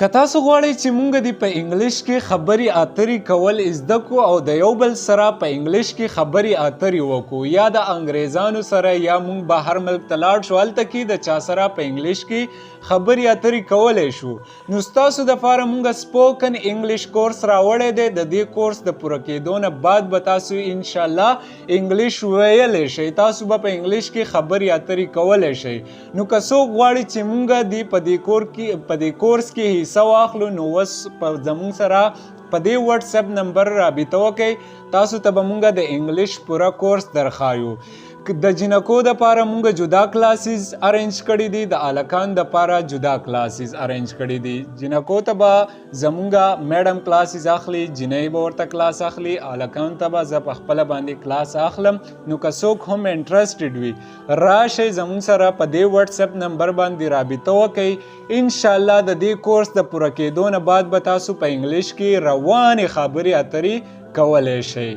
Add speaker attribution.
Speaker 1: که تاسو غواړئ چې مونږ دې په انګلیش کې خبرې اترې کول زده کو او د یو بل سره په انګلیش کې خبرې اترې وکړو، یا د انګریزانو سره، یا مونږ بهر ملک ته لاړ شو، هلته کې د چا سره په انګلیش کې خبرې اترې کولی شو، نو ستاسو دپاره مونږ spoken English course راوړی دی. د دې کورس د پوره کېدو نه بعد به تاسو انشاءالله انګلیش ویلی شئ، تاسو به په انګلیش کې خبرې اترې کولی شئ. نو که څوک غواړي چې مونږ دې په دې کور کې په دې کورس کې حصه واخلو، نو اوس په زمونږ سره په دې واتس اپ نمبر رابطه وکئ. تاسو ته به مونږ د انګلیش پوره کورس درښایو. د جینکو د پاره مونږ جدا classes arrange کړي دي، د هلکان د پاره جدا classes arrange کړي دي. جینکو ته به زمونږ میډم classes اخلي، جینۍ به ورته کلاس اخلي، هلکان ته به زه په خپله باندې کلاس اخلم. نو که څوک هم interested وي، راشئ زمونږ سره په دې واتس اپ نمبر باندې رابطه وکئ. انشاءالله د دې کورس د پوره کېدو نه بعد به تاسو په انګلیش کې روانې خبرې اترې کولی شئ.